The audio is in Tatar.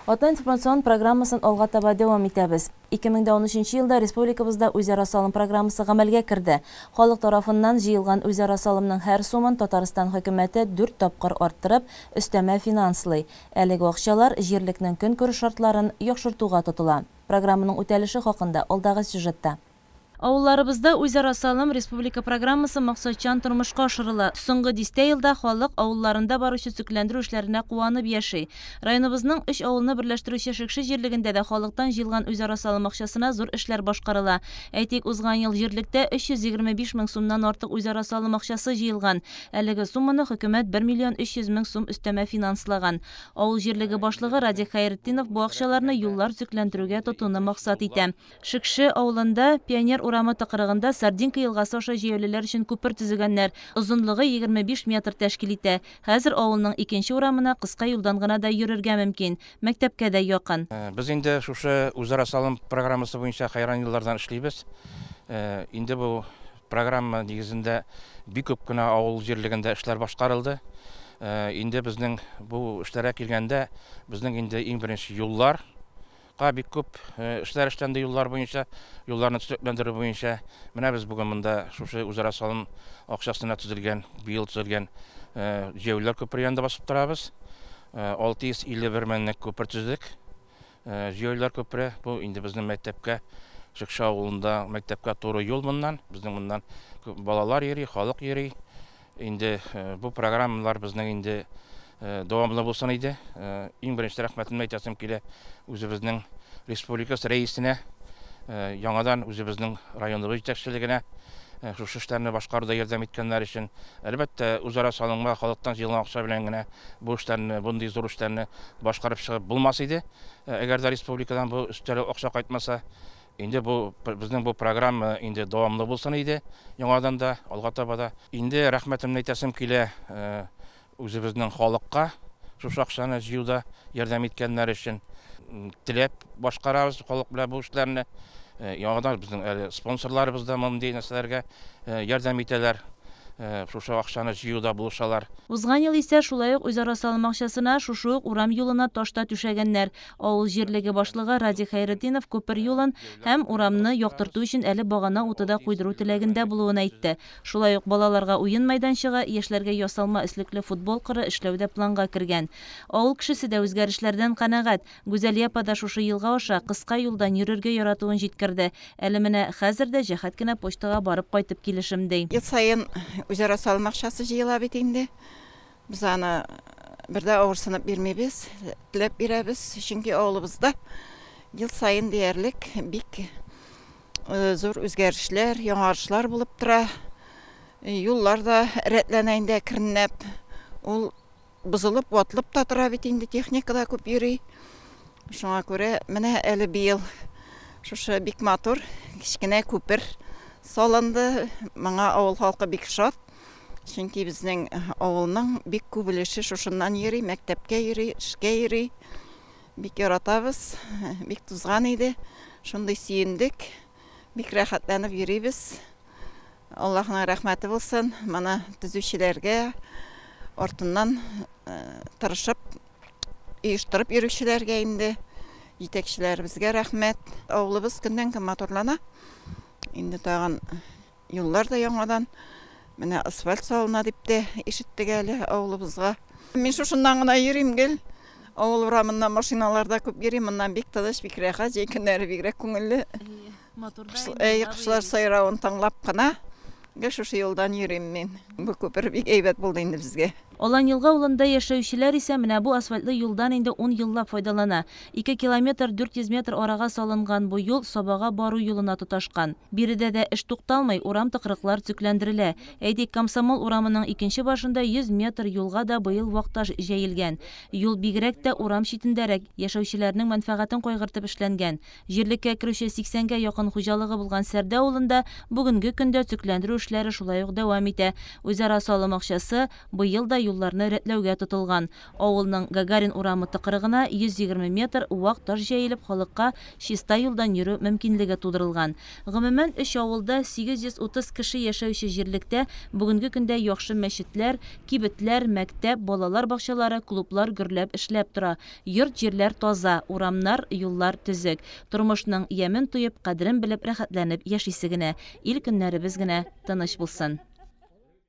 Атна информацион программасын алга таба дәвам итәбез. 2013 елда республикабызда үзара салым программасы гамәлгә керде. Халык тарафыннан җыелган үзара салымның һәр сумын Татарстан хөкүмәте дүрт тапкыр арттырып, өстәмә финанслый. Әлеге акчалар җирлекнең көнкүреш шартларын яхшыртуга тотыла. Программаның үтәлеше хакында алдагы сюжетта. Авылларыбызда үзара салым республика программасы максатчан тормышка ашырыла. Соңгы дистә елда халык авылларында баручы төзекләндерү эшләренә куанып яши. Районыбызның өч авылны берләштерүче Шекше җирлегендә дә халыктан җыелган үзара салым акчасына зур эшләр башкарыла. Әйтик, узган ел җирлектә 325 мең сумнан артык үзара салым акчасы җыелган. Әлеге сумманы хөкүмәт 1 миллион 300 мең сум өстәмә финанслаган. Авыл җирлеге башлыгы Радик Хәйретдинов бу акчаларны юллар төзекләндерүгә тотуны максат итә. Шекше авылында Пионер урамы тыкрыгында Сардинка елгасы аша җәяүлеләр өчен күпер төзегәннәр. Озынлыгы 25 метр тәшкил итә. Хәзер авылның икенче урамына кыска юлдан гына да йөрергә мөмкин. Мәктәпкә дә якын. Без инде шушы үзара салым программасы буенча хәйран еллардан эшлибез. Инде бу программа нигезендә бик күп кенә авыл җирлегендә эшләр башкарылды. Инде безнең бу эшләргә килгәндә, безнең инде иң беренче юллар ка бик күп эшләр эшләнде юллар буенча, юлларны төзекләндерү буенча. Менә без бүген монда шушы үзара салым акчасына төзелгән, быел төзелгән җәяүлеләр күпере янында басып торабыз. 651 меңлек күпер төзедек. Җәяүлеләр күпере бу инде безнең мәктәпкә, Шекше авылында мәктәпкә туры юл моннан. Безнең моннан күп балалар йөри, халык йөри. Инде бу программалар безнең инде дәвамлы булсын иде. Иң беренче рәхмәтемне әйтәсем килә үзебезнең республикасы рәисенә, яңадан үзебезнең районыбыз җитәкчелегенә шушы эшләрне башкаруда ярдәм иткәннәр өчен. Әлбәттә, үзара салымга халыктан җыелган акча белән генә бу эшләрне, мондый зур эшләрне башкарып чыгып булмас иде. Әгәр дә республикадан бу өстәле акча кайтмаса, инде бу безнең бу программа инде дәвамлы булсын иде, яңадан да, алга таба да. Инде рәхмәтемне әйтәсем килә үзебезнең халыкка, шушы акчаны җыюда ярдәм иткәннәр өчен. Теләп башкарабыз халык белән бу эшләрне. Яңадан безнең әле спонсорларыбыз да мондый нәрсәләргә ярдәм итәләр. Шушы акчаны җыюда булышалар. Узган ел исә шулай ук үзара салым акчасына шушы ук урам юлына таш та түшәгәннәр. Авыл җирлеге башлыгы Радик Хәйретдинов күпер юлын һәм урамны яктырту өчен әле багана уты да куйдыру теләгендә булуын әйтте. Шулай ук балаларга уен мәйданчыгы, яшьләргә ясалма өслекле футбол кыры эшләү дә планга кергән. Авыл кешесе дә үзгәрешләрдән канәгать. Гүзәлия апа да шушы елга аша кыска юлдан йөрергә яратуын җиткерде. Әле менә хәзер дә җәһәт кенә почтага барып кайтып килешем, ди. Ел саен үзара салым акчасы җыела бит инде. Без аны бер дә авырсынып бирмибез, теләп бирәбез, чөнки авылыбызда ел саен диярлек бик зур үзгәрешләр, яңарышлар булып тора. Юллар да рәтләнә инде әкренләп. Ул бозылып, ватылып та тора бит инде, техника да күп йөри. Шуңа күрә менә әле быел шушы бик матур кечкенә күпер салынды. Моңа авыл халкы бик шат. Чөнки безнең авылның бик күп өлеше шушыннан йөри, мәктәпкә йөри, эшкә йөри. Бик яратабыз, бик тузган иде. Шундый сөендек, бик рәхәтләнеп йөрибез. Аллаһның рәхмәте булсын моны төзүчеләргә, артыннан тырышып, оештырып йөрүчеләргә инде, җитәкчеләребезгә рәхмәт. Авылыбыз көннән-көн матурлана. Инде тагын юллар да яңадан менә асфальт салына дип тә ишеттек әле авылыбызга. Мин шушыннан гына йөрим гел. Авыл урамында машиналар да күп йөри. Моннан бик тыныч, бик рәхәт, җәй көннәре бигрәк күңелле. Кошлар сайравын тыңлап кына гел шушы юлдан йөрим мин. Бу күпер бик әйбәт булды инде безгә. Алан елга авылында яшәүчеләр исә менә бу асфальтлы юлдан инде 10 еллап файдалана. 2 километр 400 метр арага салынган бу юл Сабага бару юлына тоташкан. Биредә дә эш тукталмый, урам тыкрыклар төзекләндерелә. Әйтик, Комсомол урамының икенче башында 100 метр юлга да быел вак таш җәелгән. Юл бигрәк тә урам читендәрәк яшәүчеләрнең мәнфәгатен кайгыртып эшләнгән. Җирлеккә керүче 80гә якын хуҗалыгы булган Сәрдә авылында бүгенге көндә төзекләндерү эшләре шулай ук дәвам итә. Үзара салым акчасы быел да юлларны рәтләүгә тотылган. Авылның Гагарин урамы тыкрыгына 120 метр вак таш җәелеп, халыкка чиста юлдан йөрү мөмкинлеге тудырылган. Гомумән, өч авылда 830 кеше яшәүче җирлектә бүгенге көндә яхшы мәчетләр, кибетләр, мәктәп, балалар бакчалары, клублар гөрләп эшләп тора. Йорт-җирләр таза, урамнар, юллар төзек. Тормышның ямен тоеп, кадерен белеп, рәхәтләнеп яшисе генә. Ил-көннәребез генә тыныч булсын.